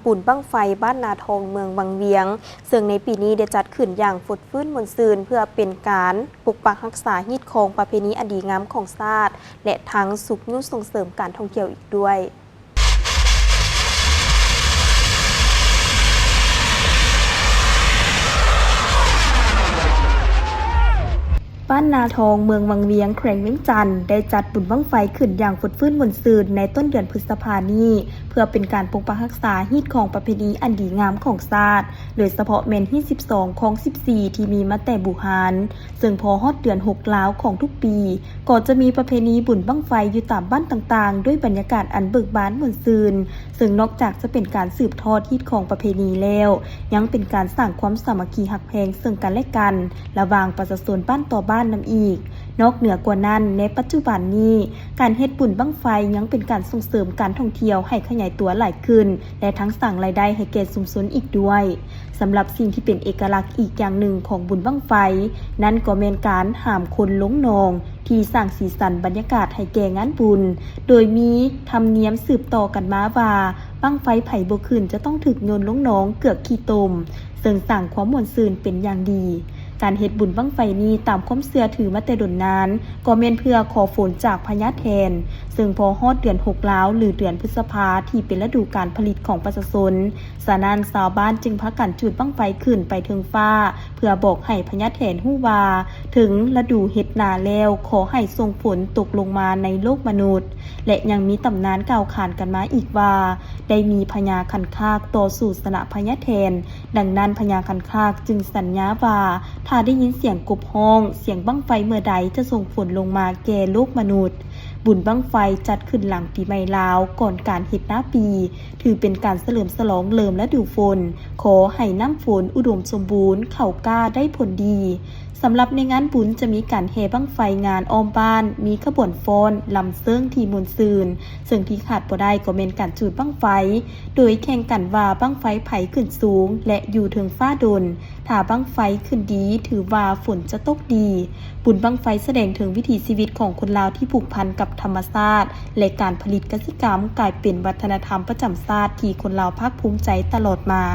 ບຸນບັ້ງໄຟບ້ານນາທອງ ເມືອງວັງວຽງ ເຊິ່ງໃນປີນີ້ໄດ້ຈັດຂຶ້ນຢ່າງຟົດຟື້ນມ່ວນຊື່ນ ເພື່ອເປັນການປົກປັກຮັກສາຮີດຄອງປະເພນີອັນດີງາມຂອງຊາດ ແລະ ທັງຊຸກຍູ້ສົ່ງເສີມການທ່ອງທ່ຽວອີກດ້ວຍ. ບ້ານນາທອງ ເມືອງວັງວຽງ ແຂວງວຽງຈັນ ໄດ້ຈັດບຸນບັ້ງໄຟຂຶ້ນຢ່າງຟົດຟື້ນມ່ວນຊື່ນໃນຕົ້ນເດືອນພຶດສະພານີ້ ເພື່ອເປັນການປົກປັກຮັກສາຮີດຄອງປະເພນີອັນດີງາມຂອງຊາດ, ໂດຍສະເພາະແມ່ນຮີດສິບສອງ ຄອງສິບສີ່ ທີ່ມີມາແຕ່ບູຮານ. ເຊິ່ງພໍຮອດເດືອນຫົກລາວຂອງທຸກປີ ກໍຈະມີປະເພນີບຸນບັ້ງໄຟຢູ່ຕາມບ້ານຕ່າງໆ ດ້ວຍບັນຍາກາດອັນເບີກບານມ່ວນຊື່ນ. ເຊິ່ງນອກຈາກຈະເປັນການສືບທອດຮີດຄອງປະເພນີແລ້ວ, ຍັງເປັນການສ້າງຄວາມສາມັກຄີຮັກແພງເຊິ່ງກັນແລະກັນ ລະຫວ່າງປະຊາຊົນບ້ານຕໍ່ບ້ານນຳອີກ. ນອກເໜືອກວ່ານັ້ນ, ໃນປັດຈຸບັນນີ້, ການເຮັດບຸນບັ້ງໄຟຍັງເປັນການສົ່ງເສີມການທ່ອງທ່ຽວໃຫ້ຂະຫຍາຍຕົວຫຼາຍຂຶ້ນ ແລະ ທັງສ້າງລາຍໄດ້ໃຫ້ແກ່ຊຸມຊົນອີກດ້ວຍ. ສຳລັບສິ່ງທີ່ເປັນເອກະລັກອີກຢ່າງໜຶ່ງຂອງບຸນບັ້ງໄຟ ນັ້ນກໍແມ່ນການຫາມຄົນລົງໜອງ ທີ່ສ້າງສີສັນບັນຍາກາດໃຫ້ແກ່ງານບຸນ, ໂດຍມີທຳນຽມສືບຕໍ່ກັນມາວ່າ ບັ້ງໄຟໃຜບໍ່ຂຶ້ນຈະຕ້ອງຖືກໂຍນລົງໜອງເກືອກຂີ້ຕົມ, ເຊິ່ງສ້າງຄວາມມ່ວນຊື່ນເປັນຢ່າງດີ. ການເຮັດບຸນບັ້ງໄຟນີ້ຕາມຄວາມເຊື່ອຖືມາແຕ່ດົນນານ ກໍແມ່ນເພື່ອຂໍຝົນຈາກພະຍາແຖນ, ເຊິ່ງພໍຮອດເດືອນຫົກລາວ ຫຼື ເດືອນພຶດສະພາ ທີ່ເປັນລະດູການຜະລິດຂອງປະຊາຊົນ, ສະນັ້ນຊາວບ້ານຈຶ່ງພາກັນຈູດບັ້ງໄຟຂຶ້ນໄປເທິງຟ້າ ເພື່ອບອກໃຫ້ພະຍາແຖນຮູ້ວ່າ ເຖິງລະດູເຮັດນາແລ້ວ, ຂໍໃຫ້ສົ່ງຝົນຕົກລົງມາໃນໂລກມະນຸດ. ແລະ ຍັງມີຕຳນານກ່າວຂານກັນມາອີກວ່າ ໄດ້ມີພະຍາຄັນຄາກຕໍ່ສູ້ຊະນະພະຍາແຖນ, ດັ່ງນັ້ນພະຍາຄັນຄາກຈຶ່ງສັນຍາວ່າ ຖ້າໄດ້ຍິນສຽງກົບຮ້ອງ, ສຽງບັ້ງໄຟເມື່ອໃດ ຈະສົ່ງຝົນລົງມາແກ່ໂລກມະນຸດ. ບຸນບັ້ງໄຟຈັດຂຶ້ນຫຼັງປີໃໝ່ລາວ ກ່ອນການເຮັດນາປີ, ຖືເປັນການສະເຫຼີມສະຫຼອງເລີ່ມລະດູຝົນ, ຂໍໃຫ້ນ້ຳຝົນອຸດົມສົມບູນ, ເຂົ້າກ້າໄດ້ຜົນດີ. ສຳລັບໃນງານບຸນຈະມີການແຫ່ບັ້ງໄຟງານອ້ອມບ້ານ, ມີຂະບວນຟ້ອນ, ລຳເຊິ່ງທີ່ມ່ວນຊື່ນ, ເຊິ່ງທີ່ຂາດບໍ່ໄດ້ກໍແມ່ນການຈູດບັ້ງໄຟ, ໂດຍແຂ່ງກັນວ່າບັ້ງໄຟໃຜຂຶ້ນສູງ ແລະ ຢູ່ເທິງຟ້າດົນ. ຖ້າບັ້ງໄຟຂຶ້ນດີ ຖືວ່າຝົນຈະຕົກດີ. ບຸນບັ້ງໄຟສະແດງເຖິງວິຖີຊີວິດຂອງຄົນລາວທີ່ຜູກພັນກັບທຳມະຊາດ ແລະ ການຜະລິດກະສິກຳ ກາຍເປັນວັດທະນະທຳປະຈຳຊາດທີ່ຄົນລາວພາກພູມໃຈຕະຫຼອດມາ.